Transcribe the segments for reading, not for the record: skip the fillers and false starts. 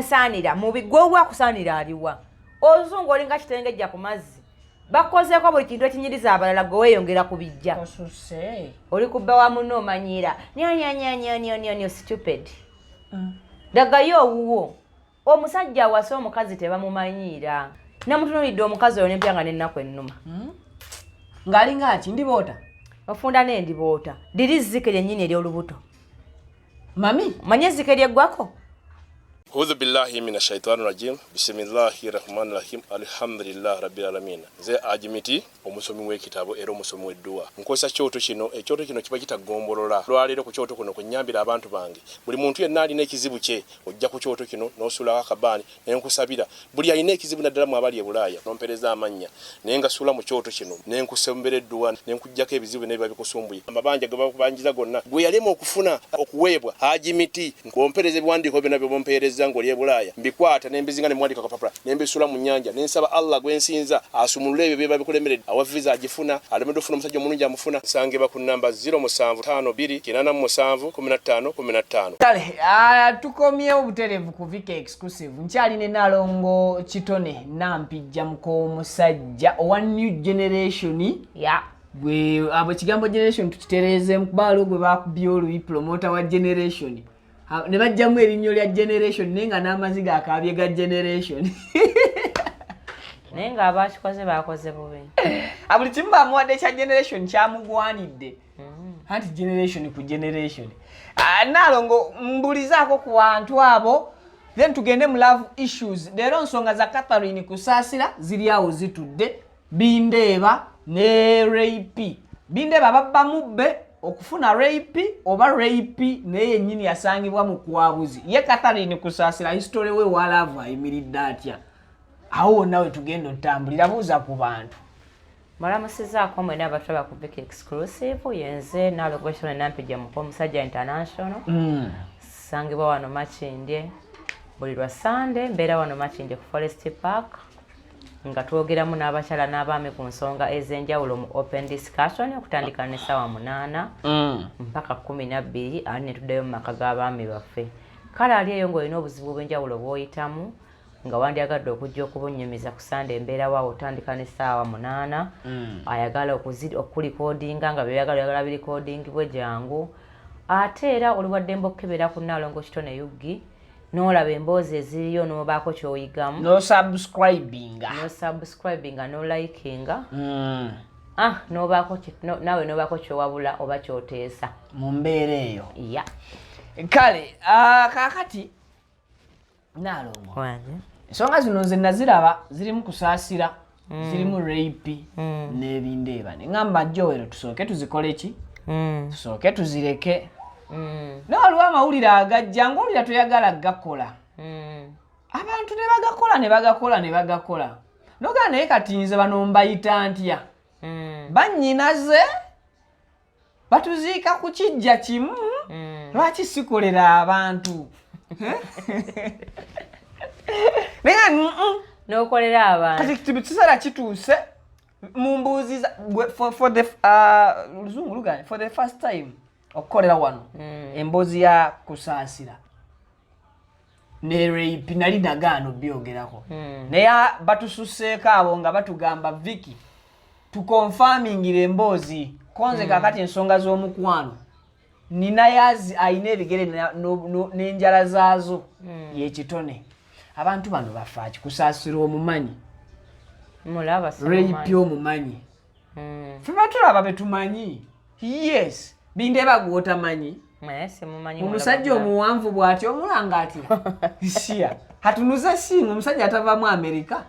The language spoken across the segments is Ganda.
Tamusaanira mubi gwe akusaanira aliwa? Oluzungu olinga kitengejja ku mazzi, bakozeeko buli kintu ekinyiriza abalala, gwe weeyongera kubijja. Osuse. Oli kubba wa munno, omanyiira nyanyanyanyanyanyanya, stupid. Dagayo owuwo. Omusajja awase omukazi tebamumanyiira. Namutunuulidde omukazi oyo nempya nga n'ennaku ennuma. Ng'alinga ki? Ndiboota. Ofunda n'endiboota liri zzike lyennyini ery'olubuto. Mami. Manye ezzike lyeggwako. Audhu billahi mina shaitani rajim. Bisimillahi rahmani rahim. Alhamdulillah rabbil alamin. Nze Ajimiti, omusomi w'ekitabo era omusomi w'edduwa. Nkozesa kyoto kino. Ekyoto kino kiba kitagombolola. Lwaleero ku kyoto kuno kwenyambira abantu bange. Buli muntu yenna alina ekizibu kye, ojja ku kyoto kino n'osuulako akabaani nenkusabira. Buli alina ekizibu, naddala mu abali e Bulaaya, nompereza amannya naye nga suula mu kyoto kino nenkusembera edduwa nenkuggyako ebizibu byonna ebiba bikusumbuye, amabanja ge bakubanjiza gonna gwe yalema okufuna okuweebwa. Hajimiti, nkompereza ebiwandiiko byonna byobompeereza ng'oli e Bulaaya, mbikwata nembizinga nemuwandiika kapapula nembisuula mu nnyanja, nensaba Allah gwensinza asumulule ebyo byeba bikulemeredde. Awa visa agifuna, alemedde ofuna omusajja omulungi amufuna. Nsangibwa ku namba 0752 87 15 15. Kale, tukomyewo butereevu ku Vika Exclusive. Nkyali ne Nalongo Kitone Nampijja, muk'omusajja owa new generation. Ya. Gwe abo ekigambo generation tukitereezeemu, kuba waliwo gwe bakubye oluyi, promoter wa generation. Ne bajjamu erinnyo lya generation, naye nga n'amaziga akaabye ga generation. Naye ng'abakikoze bakoze bubi. Ah, buli kimu bamuwadde kya generation kyamugwanidde, anti generation ku generation. Ah, Nalongo, mbulizaako ku bantu abo, then tugende mu love issues. Leero nsonga za Catherine Kusaasira ziri awo zitudde, Bindeeba ne Rape. Bindeeba babba mubbe okufuna Rape, oba Rape naye yennyini yasangibwa mu kwabuzi. Ye Catherine Kusaasira, history we wa love ayimiridde atya? Awo wonna we tugenda otutambulira. Buuza ku bantu. Mulamusizaako mwena abatulaba ku Vika Exclusive. Yenze Nalongo Kitone Nampijja, muka omusajja international. Sangibwa wano Makindye. Buli lwa Sande mbeera wano Makindye ku Forest Park, nga twogeramu n'abakyala n'abaami ku nsonga ez'enjawulo mu open discussion, okutandika n'essaawa 8 mpaka 12, ate ne tuddayo mu maka g'abaami baffe. Kale ali eyo ng'olina obuzibu obw'enjawulo bw'oyitamu, nga wandyagadde okujja okubunnyumiza, ku Sande embeera waawo otandika n'essaawa 8. Ayagala okulikodinga nga byeyagala, oyagala birikodingibwe, jangu. Ate era oli waddembe okukebera ku Naalongo Kitone UG n'olaba emboozi eziriyo n'obaako ky'oyigamu. Nosubscribinga. Nosubscribinga, nolikinga, ah, n'obaako naawe n'obaako kyowabula oba kyoteesa mu mbeera eyo. Ya. Kale, ah, kaakati Naalongo, ensonga zino nze naziraba zirimu Kusaasira, zirimu Rape n'Ebindeeba, neŋŋamba Joel tusooke tuzikole ki, tusooke tuzireke. Naye waliwo amawulire agajja ngaolira toyagala gakola, abantu ne bagakola, ne bagakola, ne bagakola, nogala naye kati nze bano mbayita ntya? Bannyinaze batuziika ku kijja kimu, lwaki sikolera abantu? Naye nga N'okolera abantu. Kati kiseera kituuse mumbuuziza for the luzungu luganye, for the first time okukolera wano emboozi ya Kusaasira ne Rape, nali nagaano byogerako, naye batususeeko abo nga batugamba, "Viki, tukonfamingira emboozi." Konze kakati ensonga z'omukwano nina yazi alina ebigere n'enjala zaazo yekitone. Abantu bano bafaaki? Kusaasira omumanyi? Mulaba. Rape omumanyi? Fe batulaba betumanyi, yes. Bindeeba gwotamanyi? Naye simumanyi. Omusajja omuwanvu bw'ati omulanga atya? Shia hatunuza singa omusajja atavamu Amerika.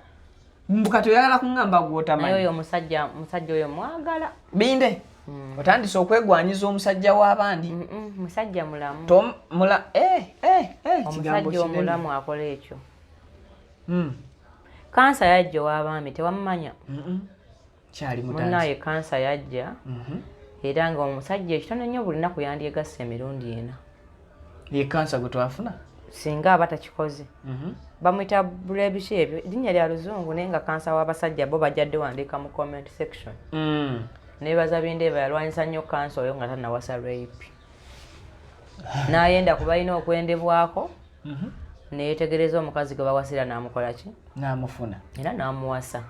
Mbu kati oyagala kuŋŋamba naye gwotamanyi? Oyo omusajja, musajja oyo mwagala. Binde otandise okwegwanyiza omusajja w'abandi. Musajja mulamu. Tom mula kigambo Omusajja kinene. omulamu akola ekyo. Kansa yajja ow'abaami, tewamumanya? Kyali mutanzi. Munnaye kansa yajja, era nga omusajja ekitono nnyo buli lunaku yandyegasse emirundi 4. Ye kansa gwe twafuna? Singa aba takikoze. Bamuyita bulebiki ebyo, linnya lya luzungu, naye nga kansa w'abasajja bo bajjadde wandiika mu comment section. Nebaza Bindeeba, yalwanyisa nnyo kansa oyo nga tanawasa Rape, n'ayenda ku balina okwendebwako. Neyetegereza omukazi gwe bawasira n'amukola ki? N'amufuna. Era n'amuwasa.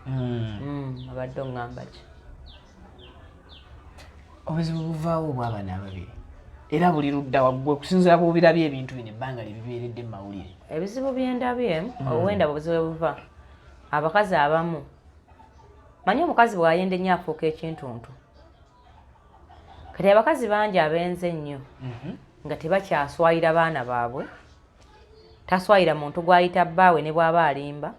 Abadde oŋŋamba ki? Obuzibu buvaawo obw'abaana ababiri era buli ludda waggwe okusinziira ku birabye ebintu bino ebbanga lye bibeeredde mu mawulire. Ebizibu byendabye, owenda obuzibu buva abakazi abamu, manyi omukazi bw'ayenda ennyo afuuka ekintuntu. Kati abakazi bangi abenze ennyo nga tebakyaswayira baana baabwe, taswayira muntu gw'ayita bbaawe ne bw'aba alimba,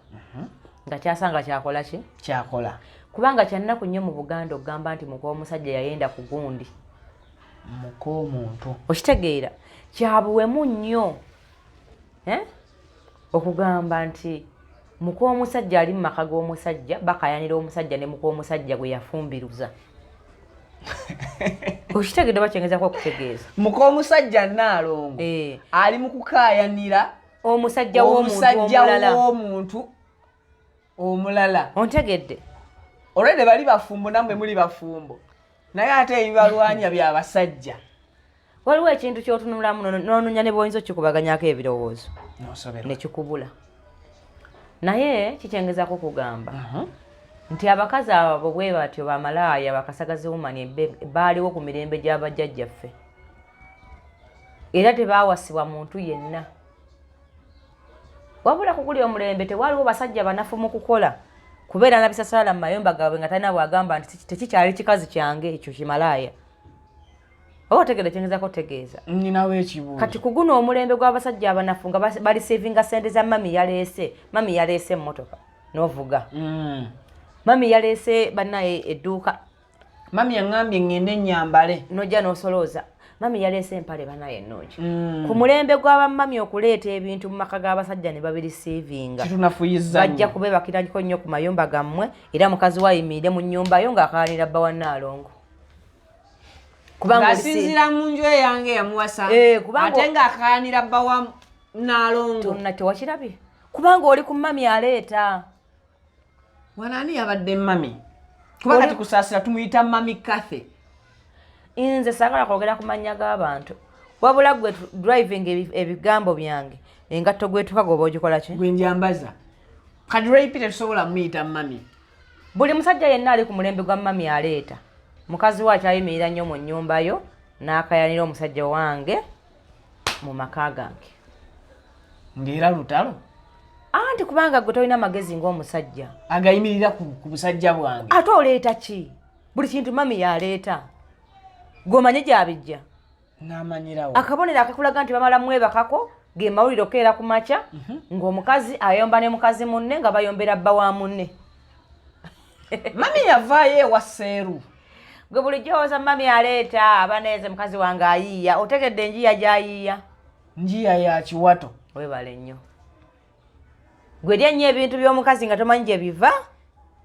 nga kyasanga kyakola ki? Kyakola. Kubanga kyannaku nnyo mu Buganda okugamba nti muka omusajja yayenda ku gundi. Muk'omuntu. Okitegeera, kyabuwemu nnyo okugamba nti muka omusajja ali mu maka g'omusajja, bakayanira omusajja ne muka omusajja gwe yafumbiruza. Okitegedde oba kyengezako okutegeeza? Muka omusajja Nnaalongo ali mu kukaayanira omusajja w'omuntu omusajja omulala. W'omuntu omulala. Ontegedde? Olwedde bali bafumbo, nammwe muli bafumbo, naye ate ebibalwanya bya basajja. Waliwo ekintu ky'otunulamu n'ononya ne bw'oyinza okukikubaganyako ebirowoozo Nosoberwa. Ne kikubula. Naye kikyengezako okugamba nti abakazi abo bwe batyo bamalaaya, bakasagazi wumani, baaliwo ku mirembe gy'abajjajjaffe era tebaawasibwa muntu yenna wabula kuguli omulembe. Tewaliwo basajja banafu mu kukola kubeera na bisasaala mu mayumba gaabwe nga talina bwagamba nti tekikyali kikazi kyange, ekyo kimalaaya. Oba otegedde kyengezako otegeeza? Ninawo ekibuuzo. Kati ku guno omulembe gw'abasajja abanafu nga bareceivinga sente za mami yaleese, mami yaleese emmotoka n'ovuga, mami yaleese bannaye edduuka. Mami yaŋŋambye ŋŋende nyambale. Nojja n'osolooza, mami yaleese empale banaye ennungi. Ku mulembe gw'abamami okuleeta ebintu mu maka g'abasajja ne babireceivinga, Kitunafuyiza bajja nnyo. kubebakirako nnyo ku mayumba gammwe, era mukazi wayimiire mu nnyumba yo ng'akaanira bba wa Nnaalongo. Kubanga Ng'asinziira mu nju eyange yamuwasa, Eh, ate ng'akaanira bba wa Nnaalongo. Tonna tewakirabye, kubanga oli ku mami aleeta. Wano ani yabadde mami? Kuba kati Kusaasira tumuyita mami Kathe. Nze saagala kwogera ku mannya g'abantu, wabula gwe driving ebigambo byange, engatto gwetuka goba ogikola ki? Gwe njambaza. Kati Rape tetusobola muyita mami. Buli musajja yenna ali ku mulembe gwa mami aleeta, mukazi we akyayimirira nnyo mu nnyumba yo n'akayanira omusajja wange mu maka gange. Ng'era lutalo. Anti kubanga gwe tolina magezi ng'omusajja agayimirira ku busajja bwange. Ate oleeta ki? Buli kintu mami yaleeta, gw'omanye gyabijja. N'amanyirawo. Akabonero akakulaga nti bamala mwebakako ge mawulire okeera ku makya ng'omukazi ayomba ne mukazi munne nga bayombera bba wa munne. Mami yavaayo ewa Seeru. Gwe bulijjo owoza mami aleeta, abaneeze mukazi wange ayiiya. Otegedde enjiya gy'ayiiya? Njiya ya kiwato. Webale nnyo. Gwe lya nnyo ebintu by'omukazi nga tomanyi gye biva.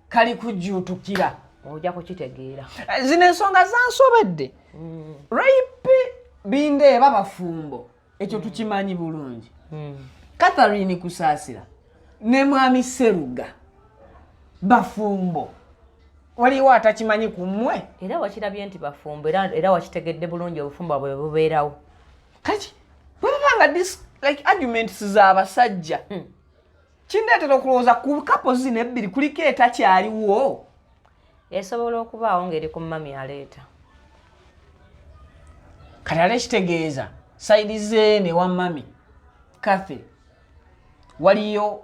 Kali kujjuutukira. Ojja kukitegeera. Zino ensonga zansobedde. Rape bindeeba bafumbo, ekyo tukimanyi bulungi. Catherine Kusaasira ne mwami Seruga bafumbo, waliwo atakimanyi ku mmwe? Era wakirabye nti bafumbo, era wakitegedde bulungi obufumbo bwe bubeerawo. Kati bwe baba nga this like arguments z'abasajja, kindeetera okulowooza ku couple zino ebbiri kuliko etakyaliwo. Esobola okubaawo ng'eri ku mami aleeta. Kati ate kitegeeza side zeene wa mami Kathe waliyo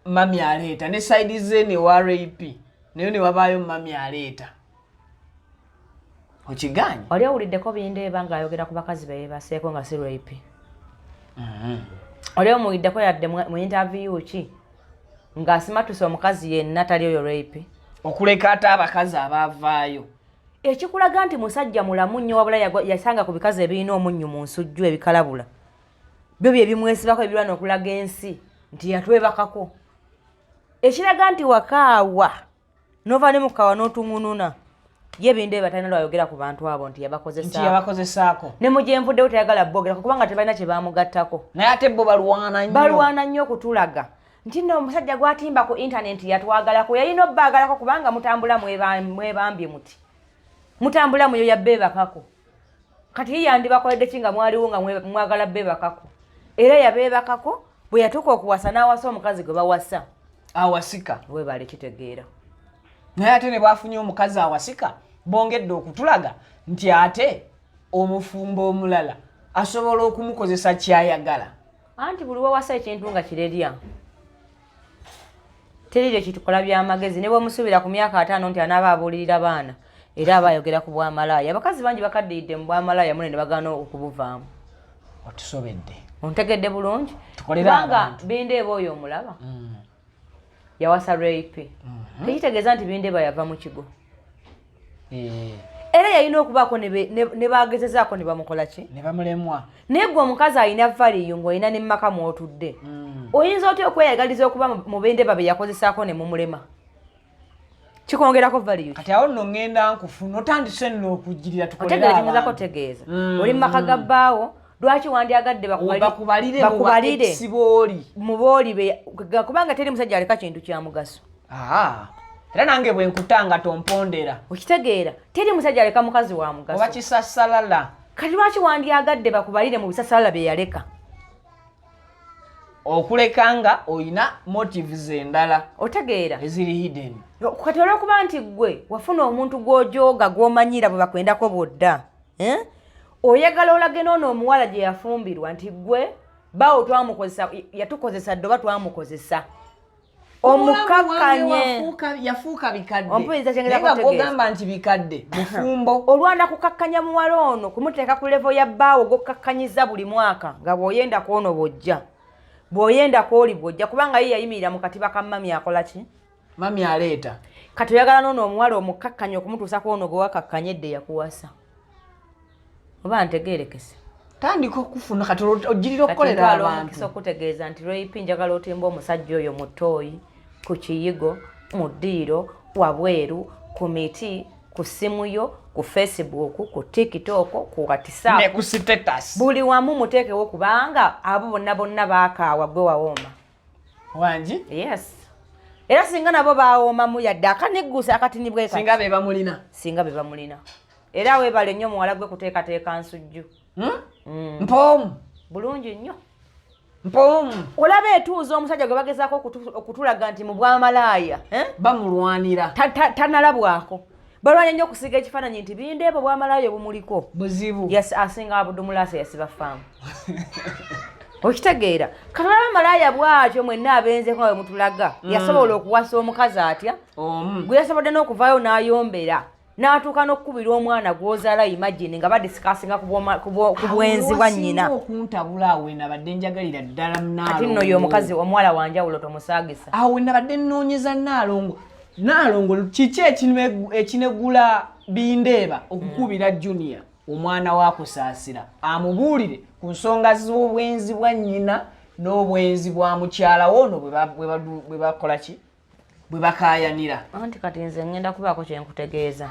mami aleeta, ne side zeene wa Rape nayo ne wabaayo mami aleeta. Okiganye? Wali owuliddeko bindeeba ng'ayogera ku bakazi beyebaseeko nga si Rape? Oli omuwuliddeko yadde mu interview ki ng'asimatuse omukazi yenna tali oyo Rape? Okuleka ate abakazi abaavaayo. Ekikulaga nti musajja mulamu nnyo, wabula yasanga ku bikazi ebirina omunnyu mu nsujju ebikalabula, byo bye bimwesibako ebirwana okulaga ensi nti yatwebakako. Ekiraga nti wakaawa nova ne mukawa n'otuŋununa ye bindeeba talina lwayogera ku bantu abo nti nti yabakozesaako. Yabakozesaako. Ne mugyenvuddewo tayagala bogerako kubanga tebalina kye bamugattako. Naye ate bo balwana nnyo. Balwana nnyo okutulaga nti nno omusajja gwatimba ku intaneti yatwagalako, yalina obbaagalako kubanga mutambula mwebambye muti, mutambula muyo yabbeebakako. Kati ye yandibakoledde ki nga mwaliwo nga mwagala bbeebakako? Era yabeebakako, bwe yatuuka okuwasa n'awasa omukazi gwe bawasa. Awasika. Webale kitegeera. Naye ate ne bwafunye omukazi awasika, bongedde okutulaga nti ate omufumbo omulala asobola okumukozesa kyayagala. Anti buli wawasa ekintu nga kirerya, terire kitukola byamagezi. Ne bwemusuubira ku myaka 50 nti anaaba abuulirira baana, era aba ayogera ku bwamalaaya. Abakazi bangi bakaddiridde mu bwamalaaya mune ne bagaana okubuvaamu. Otusobedde. Ontegedde bulungi? Kubanga Bindeeba oyo omulaba yawasa Rape. Tekitegeeza nti Bindeeba yava mu kigo. Era yalina okubaako ne bagezezaako ne bamukola ki? Ne bamulemwa. Naye gwe omukazi alina value ng'olina ne mumaka mw'otudde, oyinza otya okweyagaliza okuba mu Bindeeba be yakozesaako ne mumulema? Kikwongerako value. Kati awo nno ŋŋenda nkufuna, otandise nno okujjirira tukolere Otegeera kyemuzaako tegeeza. Oli mu maka ga bbaawo, lwaki wandyagadde bakubalire bakubalire sibooli mu booli be, kubanga teri musajja aleka kintu kya mugaso. Era nange bwe nkutanga tompondera. Okitegeera, teri musajja aleka mukazi wa mugaso. Oba kisasalala. Kati lwaki wandyagadde bakubalire mu bisasalala bye yaleka? Okuleka nga oyina motives endala. Otegeera. Eziri hidden. Kati olw'okuba nti ggwe wafuna omuntu gw'ojooga gw'omanyira bwe bakwendako bw'odda, Oyagala olage n'ono omuwala gye yafumbirwa nti ggwe bawo twamukozesa, yatukozesa dde oba twamukozesa. Omukakkanye. Yafuuka bikadde. Ompuliriza kye ngenda Naye nga kutegeeza. gw'ogamba nti bikadde, mufumbo. Olwana kukakkanya muwala ono, kumuteeka ku level ya bbaawo gw'okkakkanyiza buli mwaka, nga bw'oyenda kw'ono bw'ojja. Bw'oyenda kw'oli bw'ojja, kubanga ye yayimirira mu katiba ka mami akola ki? Mami aleeta. Kati oyagala n'ono omuwala omukkakkanye okumutuusa kw'ono gwe wakakkanye edda eyakuwasa. Oba ntegeerekese. Tandika okufuna kati ojjirira okukolera Kati ntwala abantu. omukisa okutegeeza nti Ray njagala otimba omusajja oyo mu ttooyi, ku kiyigo, mu ddiiro, wabweru, ku miti, ku ssimu yo, ku Facebook, ku TikTok, ku WhatsApp. Ne ku status. Buli wamu muteekewo kubanga abo bonna bonna baakaawa gwe wawooma. Wangi? Yes. Era singa nabo baawoomamu yadde akaniggusa akatini bwe kati. Singa be bamulina. Singa be bamulina. Era weebale nnyo muwala gwe kuteekateeka nsujju. Mpoomu. Bulungi nnyo. Mpoomu. Olaba etuuza omusajja gwe bagezaako okutulaga nti mu bwamalaaya, eh? Bamulwanira. Tanalabwako. Balwanya nnyo okusiiga ekifaananyi nti Bindeeba obwamalaaya obumuliko. Buzibu. Yes, asinga Abudumulaasa yasiba faamu. Okitegeera. Kati olaba malaaya bw'atyo mwenna abenzeko nga bwe mutulaga. Yasobola okuwasa omukazi atya? Omu. Gwe yasobodde n'okuvaayo n'ayombera. N'atuuka n'okukubira omwana gw'ozaala, imagine nga badiscussinga ku bwenzi bwa nnyina. Awo okuntabula awo nabadde njagalira ddala Nnaalongo. Ate nno ye omukazi omuwala wa njawulo tomusaagisa. Awo nabadde nnoonyeza Nnaalongo. Nnaalongo kiki ekinegula Bindeeba okukubira Junior omwana wa Kusaasira amubuulire ku nsonga z'obwenzi bwa nnyina n'obwenzi bwa mukyala we ono bwe bakola ki? Bwe bakaayanira. Anti kati nze ngenda kubaako kye nkutegeeza.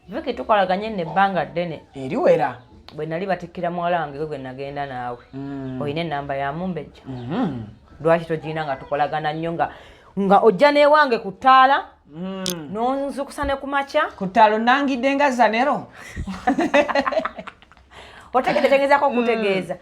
Vicky tukolaganye nno ebbanga ddene. Eriwera. Bwe nali batikkira muwala wange gwe nagenda naawe. Olina ennamba ya Mumbejja? Lwaki togiina nga tukolagana nnyo nga ojja n'ewange ku ttaala? N'onzukusa ne ku makya? Ku ttaala onnangidde nga Zanero. Otegedde kyengezaako okutegeeza.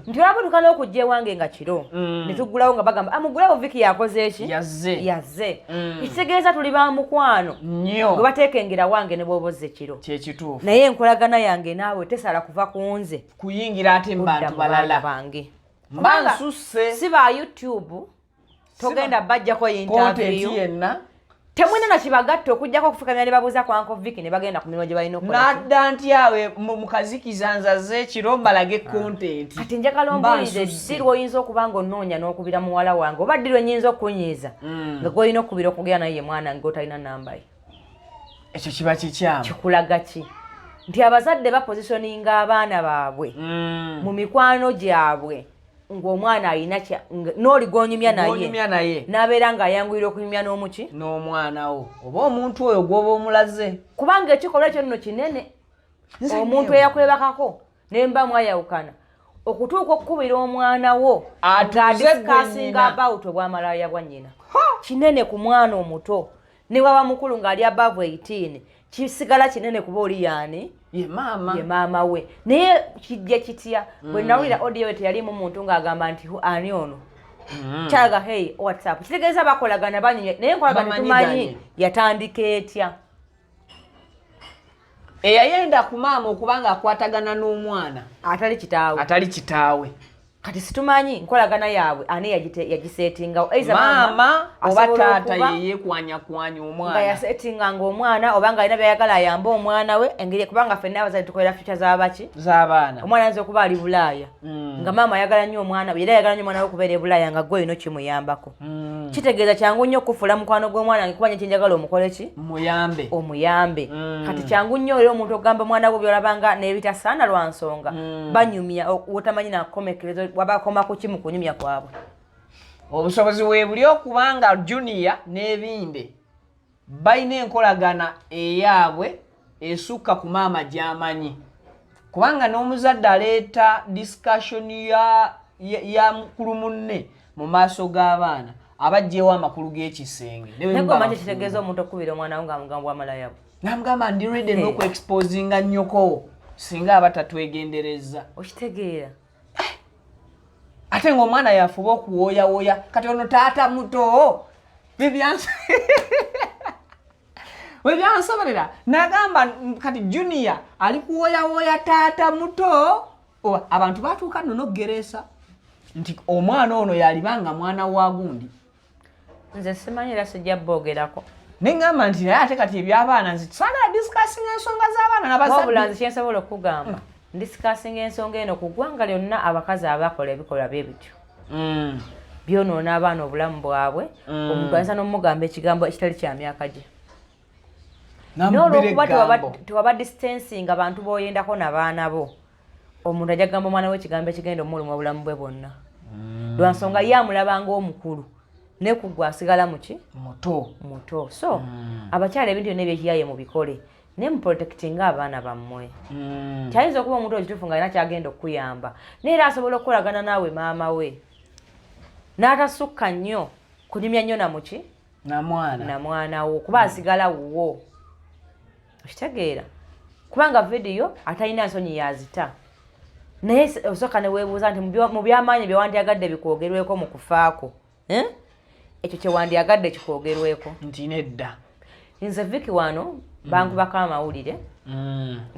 Nti olaba otuuka n'okujja ewange nga kiro. Ne tuggulawo nga bagamba, muggulewo Vicky yakoze eki? Yazze. Yazze. Ekitegeeza tuli ba mukwano. Nnyo. Gwe bateekengera wange ne bw'oba ozze kiro. Kye kituufu. Naye enkolagana yange naawe tesala kuva ku nze. Kuyingira ate mu bantu Kudda mu baana balala. bange. Mba Kubanga nsusse. si ba YouTube, togenda bajjako interview. Content yenna. Temwina na kibagatta okuggyako okufukamira ne babuuza ku Uncle Vicky ne bagenda ku mirimu gye balina okukola. N'adda nti awe mu kazikiza nzaze ekiro mbalage content. Kati njagala Mba ombuulire nsusse. ddi lw'oyinza okuba ng'onoonya n'okubira muwala wange oba ddi lwe nnyinza okukunyiiza nga gw'olina okukubira okugera naye ye mwana wange gw'otalina namba ye. Ekyo kiba kikyamu. Kikulaga ki? Nti abazadde bapositioninga abaana baabwe mu mikwano gyabwe ng'omwana alina n'oli gw'onyumya naye. Gw'onyumya naye. N'abeera ng'ayanguyira okunyumya n'omuki? N'omwana wo. Oba omuntu oyo gw'oba omulaze. Kubanga ekikolwa ekyo nno kinene. Nze Omuntu nneewo. eyakwebakako ne mba mwayawukana. Okutuuka okukubira omwana wo Atuuze ng'adiscussinga gwe nnyina. about obwamalaaya bwa nnyina. Ha! Kinene ku mwana omuto. Ne bw'aba mukulu ng'ali above 18. Kisigala kinene kuba oli yaani? Ye maama. Ye maama we. Naye kijja kitya bwe nawulira audio we teyalimu muntu ng'agamba nti ani ono kyalaga, "Hey, what's up?" Kitegeeza bakolagana, banyumya, naye enkolagana tumanyi Bamanyiganye. yatandika etya. Eyayenda ku maama okuba nga akwatagana n'omwana atali kitaawe. Atali kitaawe. Kati situmanyi nkolagana yaabwe ani yagisetingawo. Either maama oba asobola taata okuba yeyeekwanyakwanya nga omwana. Yasetinganga omwana oba nga alina byayagala ayambe omwana we engeri, kubanga ffenna abazadde tukolera future z'abaki? Z'abaana. Omwana ayinza okuba ali Bulaaya nga maama ayagala nnyo omwana we, era ayagala nnyo omwana we okubeera e Bulaaya, nga gwe olina okimuyambako. Kitegeeza kyangu nnyo okufuula mukwano gw'omwana wange, kuba nye kyenjagala omukole ki? Muyambe. Omuyambe. Kati kyangu nnyo era omuntu okugamba omwana we byolabanga n'ebitasaana lwa nsonga banyumya wotamanyi nakukomekereza wabakoma ku ki mu kunyumya kwabwe. Obusobozi weebuli okubanga Junior n'ebinde balina enkolagana eyaabwe esukka ku maama gy'amanyi, kubanga n'omuzadde aleeta discussion ya mukulu munne mu maaso g'abaana aba aggyewo amakulu g'ekisenge. Ne bwe Naye muba gwe omanyi bafumbo. Kitegeeza omuntu okukubira omwana we ng'amugamba bwamalayabu. Namugamba, "Ndi ready n'okuexposinga nnyoko singa aba tatwegendereza." Okitegeera? Ate ng'omwana yafuba okuwooyawooya. Kati ono taata muto webyansoberera nagamba kati Junior ali kuwooyawooya taata muto. Oba abantu batuuka nno n'okugereesa nti omwana ono yalibanga mwana wa gundi. Nze simanyi era sijja boogerako. Neŋŋamba nti naye ate kati ebyabaana nze saagala discussinga ensonga z'abaana Wabula nze nabazadde. Kyensobola okugamba, ndiscussinga ensonga eno ku ggwanga lyonna, abakazi abakola ebikolwa bye bityo byonoona abaana obulamu bwabwe. Omuntu ayinza n'omugamba ekigambo ekitali kya myaka gye. Namubira N'olwokuba eggambo. Tewaba distancing abantu b'oyendako nabaana bo, omuntu ajja kugamba omwana we ekigambo ekigenda omuluma obulamu bwe bwonna, lwa nsonga ye amulaba ng'omukulu, naye kuggwe asigala muki? Muto. Muto. So abakyala, ebintu byonna ebyekiyaye mubikole, naye muprotectinga abaana bammwe. Kyayinza okuba omuntu ekituufu nga alina kyagenda okukuyamba, naye era asobola okukolagana naawe maama we n'atasukka nnyo kunyumya nnyo namuki? Namwana. Na mwana wo, kuba asigala wuwo. Okitegeera? Kubanga vidiyo atalina nsonyi yazita, naye osooka ne weebuuza nti mu byamaanyi byewandyagadde bikwogerweko mu kufaako, eh? Ekyo kyewandyagadde kikwogerweko? Nti nedda. Nze Viki wano bankubako amawulire,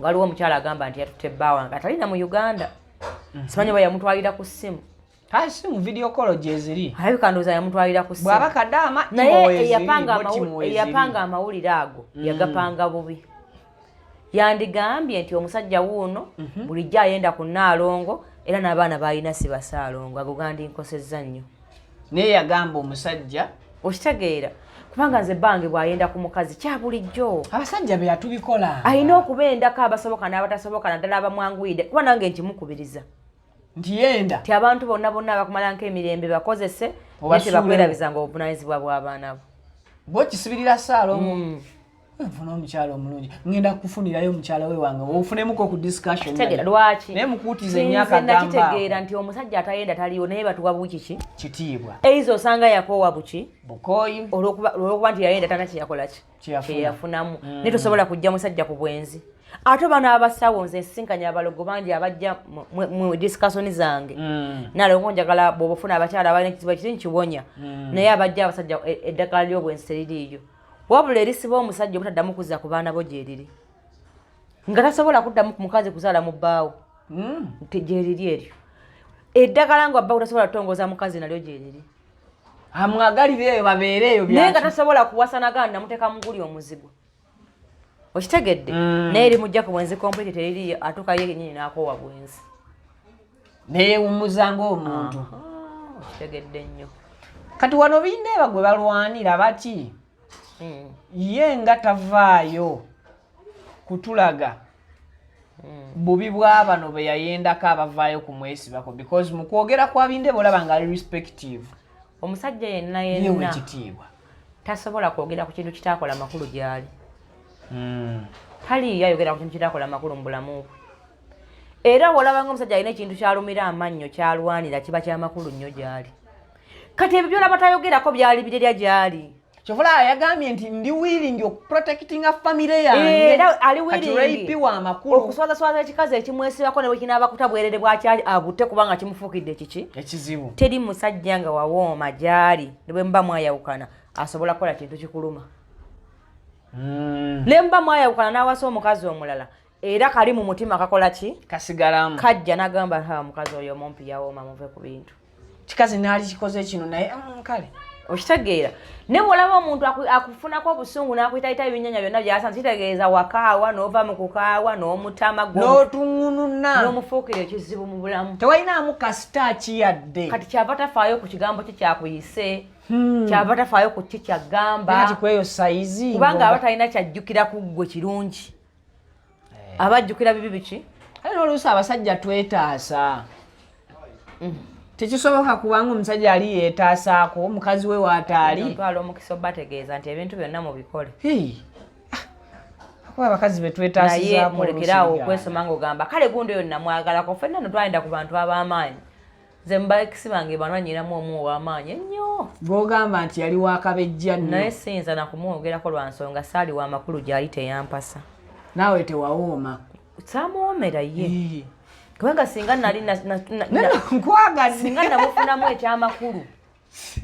waliwo omukyala agamba nti yatutte bba wange atalina mu Uganda. Simanyi oba yamutwalira ku ssimu. Asi mu video call gyeziri. Alabika ndowooza yamutwalira ku ssimu. Bw'aba kadaama. Naye eyapanga amawulire ago yagapanga bubi. Yandigambye nti omusajja wuuno bulijjo ayenda ku Naalongo, era n'abaana balina si basaalongo. Ago gandinkosezza nnyo. Naye yagamba omusajja. Okitegeera? Kubanga nze bange bw'ayenda ku mukazi kya bulijjo. Abasajja be yatubikola. Alina okubendako abasoboka n'abatasoboka, naddala abamwanguyidde, kuba nange nkimukubiriza. Nti yenda. Ti abantu bonna bonna abakumalanko emirembe bakozese, naye Obasuulewo. tebakwerabizanga obuvunanyizibwa bw'abaana bo. Bwokisibirira Saalongo, nfuna omukyala omulungi, ngenda kufunirayo omukyala we wange, ofunemuko ku discussion. Kitegeera lwaki? Naye mukuutiza Nze emyaka nakitegeera gamba nti omusajja atayenda taliwo, naye batuwa buki ki? Kitiibwa. Eiza osanga yakoowa buki? Bukooyi. Olwokuba nti yayenda tana kyeyakola ki? Kyeyafuna. Kyeyafunamu. Naye tosobola kujja musajja ku bwenzi. Ate bano abasawo, nze nsinkanya abalogo bangi abajja mu discussion zange. Nalongo njagala bw'oba ofuna abakyala abalina ekizibu ekiri nkiwonya, naye abajja abasajja, eddagala ly'obwenzi teririiyo, wabula erisiba omusajja obutaddamu kuzza ku baana bo gyeriri, nga tasobola kuddamu ku mukazi kuzaala mu bbaawo. Gyeriri eryo eddagala nga bba tasobola kutongoza mukazi, nalyo gyeriri. Amwagalire eyo, babeere eyo. Naye nga Byaki. tasobola kuwasa naganda namuteeka muguli omuzigo. Okitegedde? Naye erimujja ku bwenzi complete teririyo, atuuka ye kenyini n'akoowa bwenzi. Neyewummuza ng'omuntu. Ah, okitegedde nnyo. Kati wano bindeeba gwe balwanira bati ye nga tavaayo kutulaga bubi bw'abano be yayendako abavaayo kumwesibako, because mu kwogera kwa Bindeeba olaba nga ali respective. Omusajja yenna yewe yenna ekitiibwa. Tasobola kwogera ku kintu kitakola makulu gy'ali. Taliiyo ayogera ku kintu kitakola makulu mu bulamu bwe. Era bw'olaba nga omusajja alina ekintu kyalumira amannyo, kyalwanira, kiba kyamakulu nnyo gy'ali. Kati ebyo byolaba tayogerako byali birerya gy'ali. Kyovola yagambye nti ndi willing okuprotectinga family yange. Era ali Kati willing rape wa makulu. Okuswazaswaza ekikazi ekimwesibako ne bwekinaaba kuta bwerere bwakya abute kubanga kimufuukidde kiki ekizibu. Teri musajja nga wawooma gy'ali ne bwe muba mwayawukana asobola kukola kintu kikuluma. Ne muba mwayawukana n'awasa omukazi omulala, era kali mu mutima kakola ki? Kasigalamu. Kajja n'agamba, ha, omukazi oyo omumpi yawooma, muve ku bintu. Kikazi naali kikoze kino naye kale. Okitegeera, ne bw'olaba omuntu akufunako obusungu n'akuyitayita ebinyanya byonna byasanze, kitegeeza wakaawa n'ova mu kukaawa n'omutama n'otuŋŋununa n'omufuukira ekizibu mu bulamu. Tewalinaamu kasitaaki yadde. Kati kyava tafaayo ku kigambo kye kyakuyise, kyava tafaayo ku ki kyagamba. Kati kweyo sayizi kubanga aba talina kyajjukira ku ggwe kirungi, aba ajjukira bibi biki. Ate n'oluusi abasajja twetaasa. Tekisoboka kubanga omusajja ali yeetaasaako omukazi we waataali. Ntwala omukisa obategeeza nti ebintu byonna mubikole. Kuba abakazi naye betwetaasizaako mulekeraawo okwesoma ng'ogamba kale gundi oyo namwagalako. Ffenna no twayenda ku bantu ab'amaanyi. Nze mubaekisi bange banwanyiramu omu ow'amaanyi ennyo. Gwogamba nti yali wakabejja nnyo. Naye siyinza nakumwogerako lwa nsonga saali wa makulu gyali, teyampasa. Naawe tewawooma. Saamuwoomera ye, kubanga singa nali Nkwagadde. Singa namufunamu ekyamakulu,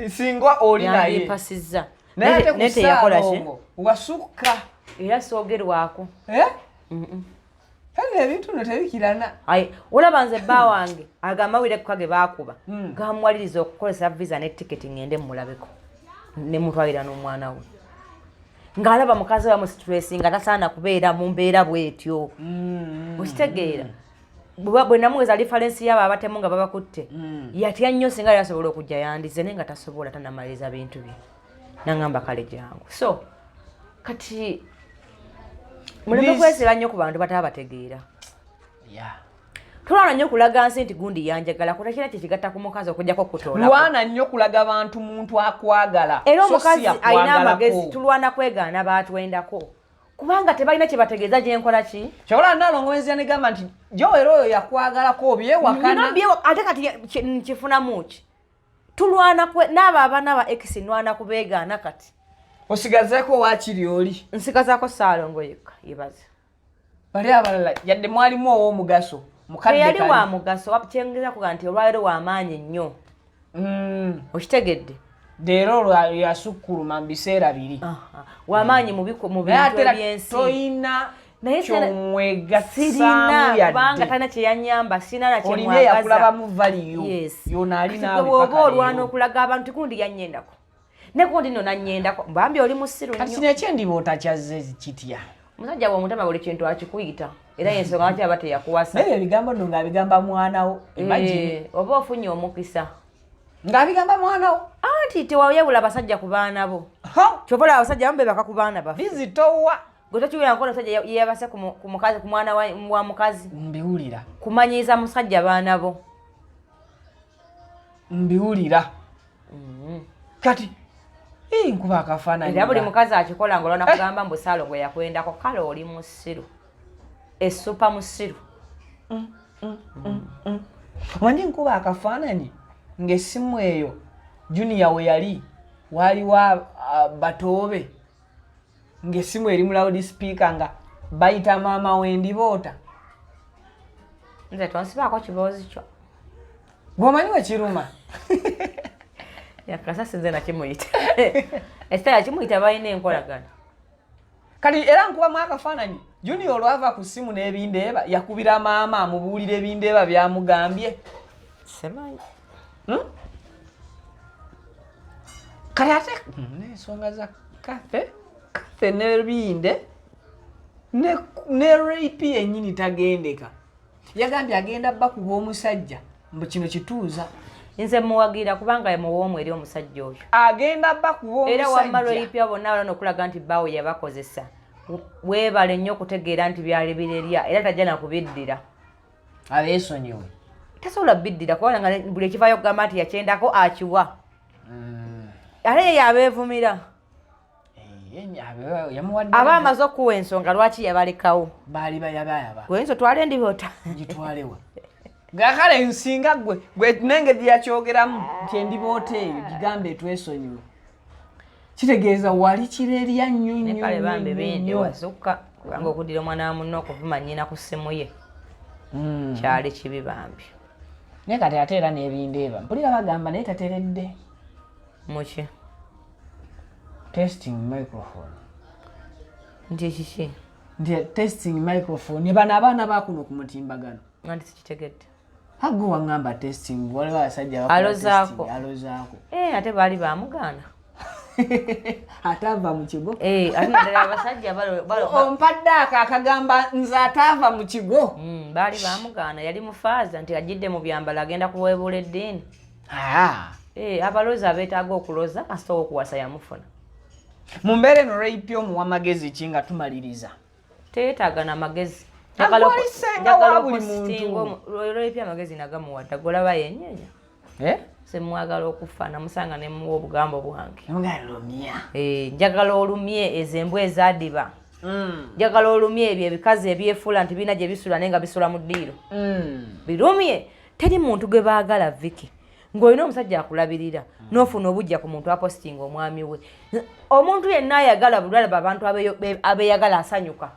singa oli naye yandimpasizza. Naye ate Naye ku teyakola ki. Ssaalongo wasukka. Era soogerwako. Eh? Kale ebintu no tebikirana. Ai, olaba nze bba wange agamba wire kuka ge baakuba gamuwaliriza okukozesa visa ne tiketi ngende mumulabeko, nemutwalira n'omwana we, ng'alaba mukazi we mu stress nga tasaana kubeera mu mbeera bw'etyo. Okitegeera, bwe namuweza reference y'abo abatemu nga babakutte, yatya nnyo. Singa yali asobola okujja yandize, naye nga tasobola, tanamaliriza bintu bye, naŋŋamba kale jangu. So kati muleme kwesiba nnyo ku bantu bataabategeera. Tulwana nnyo okulaga nsi nti gundi yanjagala, kutakira kyekigatta ku mukazi okujjako okutoolako. Lwana nnyo kulaga bantu muntu akwagala. Era so si omukazi alina akwagalako. amagezi, tulwana kwegaana baatwendako kubanga tebalina kyebategeeza gyenkola ki. Kyobola Nalongo wenzira negamba nti Joel oyo yakwagalako obyewakana. Ate kati nkifunamu ki? Tulwana n'abo abaana ba ex nwana kubeegaana kati. Osigazeeko waakiri oli. Nsigazaako Saalongo yekka, yebaze. Bali abalala yadde mwalimu ow'omugaso mukadde Teyali kali. wa mugaso. Kyengeza kuga nti olwaliro w'amaanyi nnyo. Okitegedde? Leero olwo yasukkuluma mu biseera biri. Aha. W'amaanyi mu Naye bintu ate era ebyensi. toyina Naye kyomwegasaamu sirina kubanga yadde. talina kyeyanyamba, sirina Olina nakyemwagaza. eyakulabamu value. Yes. Yono ali Kati naawe gwe bw'oba paka olwana leero. okulaga abantu gundi yannyendako ne gundi nno nannyendako, bambi oli musiru Kati nnyo. kino ekyendiba otakyazze kitya? Omusajja bw'omutama buli kintu akikuyita, era yensonga lwaki aba teyakuwasa. Naye ebigambo nno ng'abigamba mwana wo, imagine. Eh, oba ofunye omukisa. Ng'abigamba mwana wo. Anti tewayawula basajja ku baana bo. Ha! Kyova olaba abasajja abamu bebaka ku baana baffe. Bizitowa. Gwe tokiwulira nkono omusajja yeyabase ku mukazi, ku mwana wa mukazi. Mbiwulira. Kumanyiiza musajja baana bo. Mbiwulira. Kati nkuba akafaananyi. Era buli mukazi akikola ng'olwana kugamba mbu Saalongo yakwendako, kale oli musiru, esupa musiru. Wandi nkuba akafaananyi ng'essimu eyo Junior we yali waaliwo batoobe ng'essimu eri mu loud speaker nga bayita maama wendiboota. Nze tonsibaako kiboozi kyo. Bw'omanyi wekiruma. Yakasasi nze nakimuyita, esita yakimuyita, balina enkolagana. Kati era nkubamu akafaananyi Junior olwava ku ssimu n'ebindeeba yakubira maama amubuulira ebindeeba byamugambye. Simanyi. Kati ate n'ensonga za Kathe Kathe n'ebinde ne rape yennyini tagendeka, yagambye agenda bakuba omusajja mbu kino kituuza. Nze muwagira kubanga muwoomu eri omusajja oyo. Agenda bakuba Era wamma omusajja. Lweyipya bonna balona okulaga nti bbaawe yabakozesa, weebale nnyo okutegeera nti byali birerya, era tajja nakubiddira. Abeesonyiwe. Tasobola biddira kubanga nga buli ekivaayo okugamba nti yakyendako akiwa, ate ye yabeevumira. Yamuwadde. Aba amaze okuwa ensonga lwaki yabalekawo. Baali bayabayaba. Gwe otwala endiboota. Gitwalewa gakale nsinga gwe nenge gyeyakyogeramu nti endiboota eyo gigambe etwesonyiwe. Kitegeeza wali kirerya nnyo Ne nnyo kale bambi nnyo bindi nnyo. wasukka, kubanga okuddira omwana wa munno okuvuma nnyina ku ssimu ye kyali kibi bambi. Naye kati ate era n'ebindeeba mpulira bagamba naye tateredde. Muki? Testing microphone. Nti kiki? Nti testing microphone, bano abaana bakuno ku mutimbagano. Anti sikitegedde. Agwe waŋŋamba testing, waliwo abasajja abakola Alozaako. testing, alozaako. Eh, ate baali bamugaana. Ataava mu kigo. Eh, ate naddala abasajja Ompadde ako akagamba nze ataava mu kigo. Baali bamugaana, yali mufaaza nti ajjidde mu byambalo agenda kuweebuula eddiini. Ah. Eh, abaloza abeetaaga okuloza kasita owokuwasa yamufuna. Mu mbeera eno rape omuwa magezi ki nga tumaliriza? Teyeetaaga na magezi. Agwa ali ssenga wa buli muntu. Rape amagezi nagamuwadda, golaba yennyenya. Eh? Semwagala okufa namusanga ne muwa obugambo bwange. Nga lumya. Eh, njagala olumye ezo embwa ezadiba. Njagala olumye ebyo ebikazi ebyefuula nti birina gye bisula naye nga bisula mu ddiiro. Birumye. Teri muntu gwe baagala Vicky. Ng'olina omusajja akulabirira n'ofuna obujja ku muntu apositinga omwami we. Omuntu yenna ayagala buli lwalaba abantu abeeyagala asanyuka.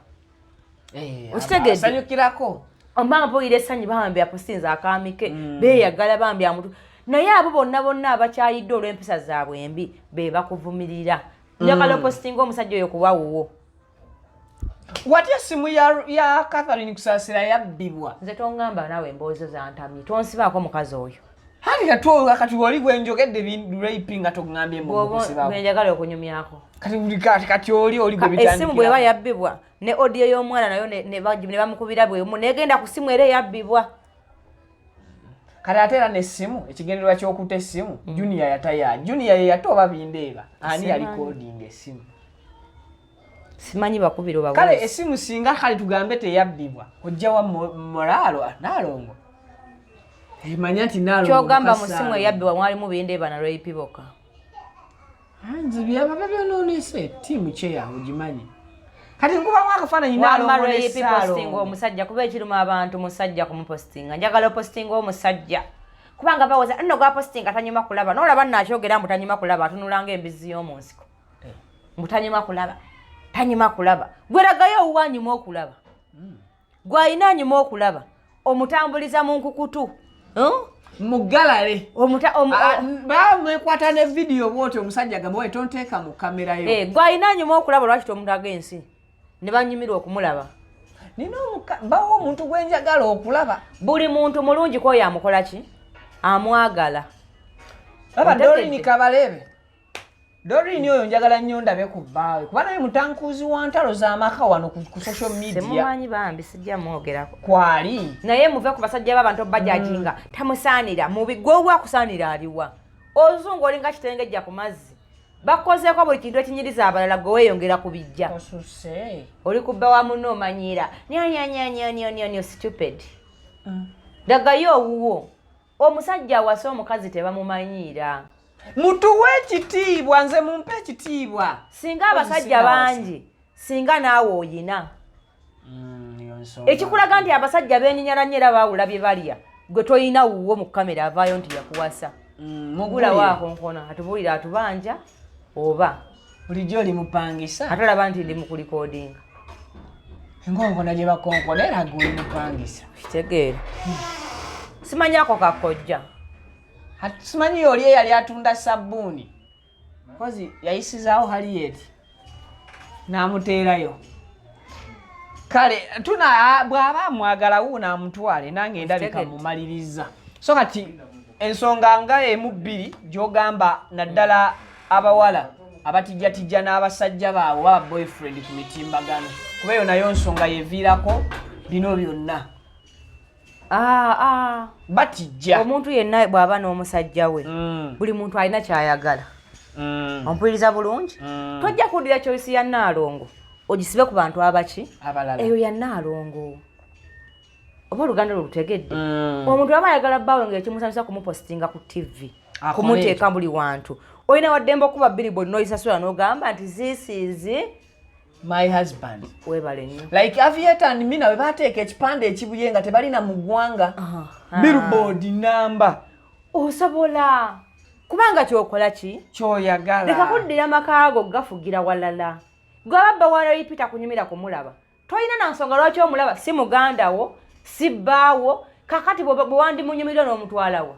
Eh, Okitegedde? asanyukirako. Omba mpulira essanyu bambi apositinze akaami ke, beeyagala bambi amutu. Naye abo bonna bonna abakyayiddwa olw'empisa zaabwe embi be bakuvumirira. Njagala opositinga omusajja oyo kuba wuwo. Watya essimu ya Catherine Kusaasira yabbibwa? Nze tongamba naawe emboozi zantamye, tonsibaako mukazi oyo. Anti kati kati wali gwe njogedde rape nga toŋŋambye mbu mukusibako. Gwe njagala okunyumyako. Kati buli kati oli gwe Essimu bw'eba bitandikirako. yabbibwa ne audio y'omwana nayo ne bamukubira bwemu negenda ku ssimu era eyabbibwa. Kati ate era n'essimu, ekigendererwa ky'okutta essimu, Junior yataya. Junior ye yata oba bindeeba? Ani Simanyi. yalikodinga essimu? Simanyi bakubira oba Kale buuzi. essimu singa kale tugambe teyabbibwa, ojja wa molaalo Naalongo. Emanya nti Naalongo Ky'ogamba mu mukasa ssimu alo. eyabbibwa mwalimu bindeeba na rape bokka. Nze byababa byonoonese ttiimu kye awo ogimanyi. Kati nkubamu akafaananyi Wamma Naalongo ne rape Ssaalongo. postinga omusajja kuba ekiruma abantu musajja kumupostinga. Njagala opostinga omusajja. Kubanga bawoza nno gwa postinga tanyuma kulaba. N'olaba nno akyogera mbu tanyuma kulaba, atunula ng'embizzi y'omu nsiko. Mbu tanyuma kulaba. Tanyuma kulaba. Gwe lagayo owuwo anyuma okulaba. Gwe alina anyuma okulaba. Omutambuliza mu nkukutu. Mugalale. Bamwekwata ne vidiyo bw'oti omusajja agamba we tonteeka mu kamera yo. Eh, gwe alina anyuma okulaba lwaki tomulaga ensi? Ne banyumirwa okumulaba. Nina bawo omuntu gwe njagala okulaba. Buli muntu mulungi kw'oyo amukola ki? Amwagala. Baba Otegedde? Doreen Kabarebe. Doreen oyo njagala nnyo ndabe ku bbaawe kuba naye mutankuuzi wa ntalo z'amaka wano ku social media. Simumanyi bambi, sijja mwogerako. Kwali. Naye muve ku basajja b'abantu bajajinga, tamusaanira, mubi gwe owa akusaanira aliwa. Oluzungu olinga kitengejja ku mazzi. Bakozeeko buli kintu ekinyiriza abalala gwe weeyongera kubijja. Osuse. Oli kubba wa munno omanyiira. Nyo, nyo, nyo, nyo, nyo, nyo, nyo, stupid. Dagayo owuwo. Omusajja awasa omukazi tebamumanyiira. Mutuwe ekitiibwa, nze mumpe ekitiibwa. Singa abasajja Singa awasa. bangi, singa naawe oyina. Eyo nsonga. Ekikulaga nti abasajja beenyinyala nnyo era baawula bye balya. Gwe toyina wuwo mu kamera avaayo nti yakuwasa. Mugulawo Gulawo akonkona, atubuulire atubanja oba. Bulijjo oli mupangisa. Ate olaba nti ndi mu kulikodinga. Enkonkona gye bakonkona era gwe oli mupangisa. Kitegeera. Simanyi ako kakojja. Ati simanyi oli eyali atunda sabbuuni. Kozi yayisizaawo Harriet. N'amuteerayo. Kale tuna bw'aba amwagala wuuno amutwale nange ndabika Okitegedde. mumaliriza. So kati ensonga nga emu bbiri gy'ogamba naddala abawala abatijjatijja n'abasajja baabwe oba boyfriend ku mitimbagano, kuba eyo nayo nsonga yeviirako bino byonna. Batijja. Omuntu yenna bw'aba n'omusajja we, buli muntu alina ky'ayagala. Ompuliriza bulungi? Tojja kuddira choice ya Nnaalongo ogisibe ku bantu abaki? Abalala. Eyo ya Nnaalongo. Oba oluganda lwo lutegedde? Omuntu aba ayagala bbaawe ng'ekimusanyusa kumupositinga ku TV, Akole kumuteeka ekyo. buli wantu. Olina waddembe okuba billboard n'oyisasula n'ogamba nti this is my husband. Weebale nnyo. Like Aviator and Mina bwe baateeka ekipande ekibuye nga tebalina mu ggwanga. Billboard namba. Osobola. Kubanga kyokola ki? Kyoyagala. Leka kuddira maka go gafugira walala. Gwe ababba wa Ray Peter kunyumira kumulaba. Tolina na nsonga lwaki omulaba, si muganda wo, si bbaawo, kakati bwe wandimunyumirwa n'omutwalawa.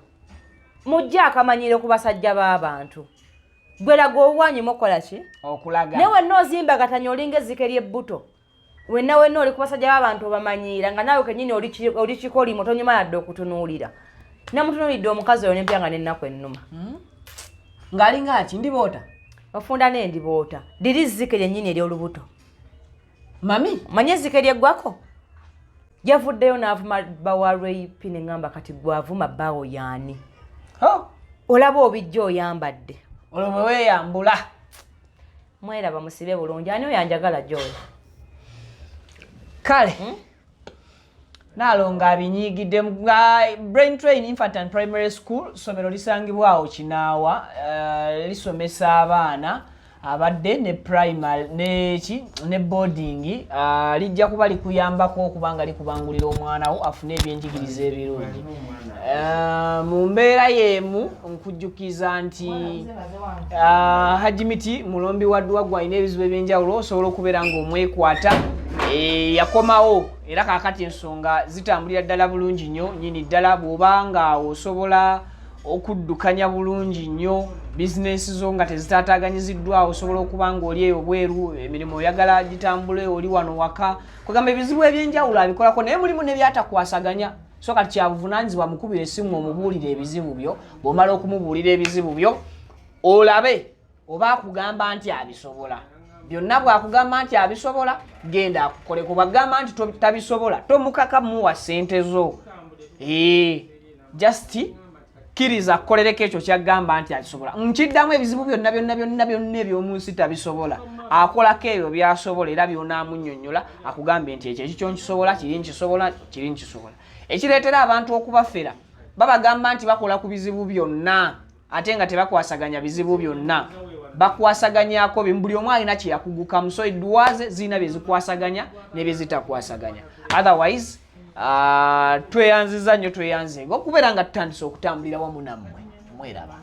Mujje akamanyiiro ku basajja b'abantu. Gwe laga obuwanyi mukola ki? Okulaga. Naye wenna ozimbagatanya olinga ezzike ly'ebbuto. Wenna wenna oli ku basajja b'abantu obamanyiira nga naawe kennyini oli kikolimo tonyuma yadde okutunuulira. Namutunuulidde omukazi oyo nempya nga n'ennaku ennuma. Ng'alinga ki? Ndiboota? Ofunda n'endiboota. Liri zzike lyennyini ery'olubuto. Mami? Omanyi ezzike lyeggwako? Yavuddeyo n'avuma bba wa Ray P ne ŋŋamba kati gwe avuma bbaawo y'ani? Oh. Olaba obijja oyambadde. Olwo bwe weeyambula. Mweraba musibe bulungi. Ani oyo anjagala gy'oyo? Kale. Naalongo abinyiigidde. Brain Train Infant and Primary School, ssomero lisangibwa awo Kinaawa, lisomesa abaana abadde ne primary ne ki ne boarding. Lijja kuba likuyambako okuba nga likubangulira omwana wo afune ebyenjigiriza ebirungi. Mu mbeera y'emu nkujjukiza nti Hajji Miti mulombi wa dduwa, gwe alina ebizibu ebyenjawulo osobola okubeera ng'omwekwata. Yakomawo era kaakati ensonga zitambulira ddala bulungi nnyo nnyini ddala. Bw'oba nga osobola okuddukanya bulungi nnyo bizinensi zo nga tezitaataaganyiziddwa, osobola okuba ng'oli eyo bweru, emirimu oyagala gitambule, oli wano waka, kwegamba ebizibu ebyenjawulo abikolako, naye mulimu n'ebyatakwasaganya. So kati kyabuvunaanyizibwa mukubira essimu omubuulire ebizibu byo. Bw'omala okumubuulira ebizibu byo, olabe oba akugamba nti abisobola byonna. Bw'akugamba nti abisobola, genda akukoleko. Bw'agamba nti tabisobola, tomukaka muwa ssente zo. Just kkiriza akukolereko ekyo kyagamba nti akisobola. Nkiddamu, ebizibu byonna byonna byonna byonna eby'omu nsi tabisobola, akolako ebyo byasobola, era byonaamunnyonnyola akugambye nti ekyo ekikyo nkisobola, kiri nkisobola, kiri nkisobola. Ekireetera abantu okubafera, babagamba nti bakola ku bizibu byonna, ate nga tebakwasaganya bizibu byonna, bakwasaganyako bimu. Buli omu alina kyeyakugukamu, so edduwa ze zirina bye zikwasaganya ne bye zitakwasaganya. Otherwise tweyanziza nnyo, tweyanzenga okubeera nga tutandise okutambulira wamu nammwe. Mweraba.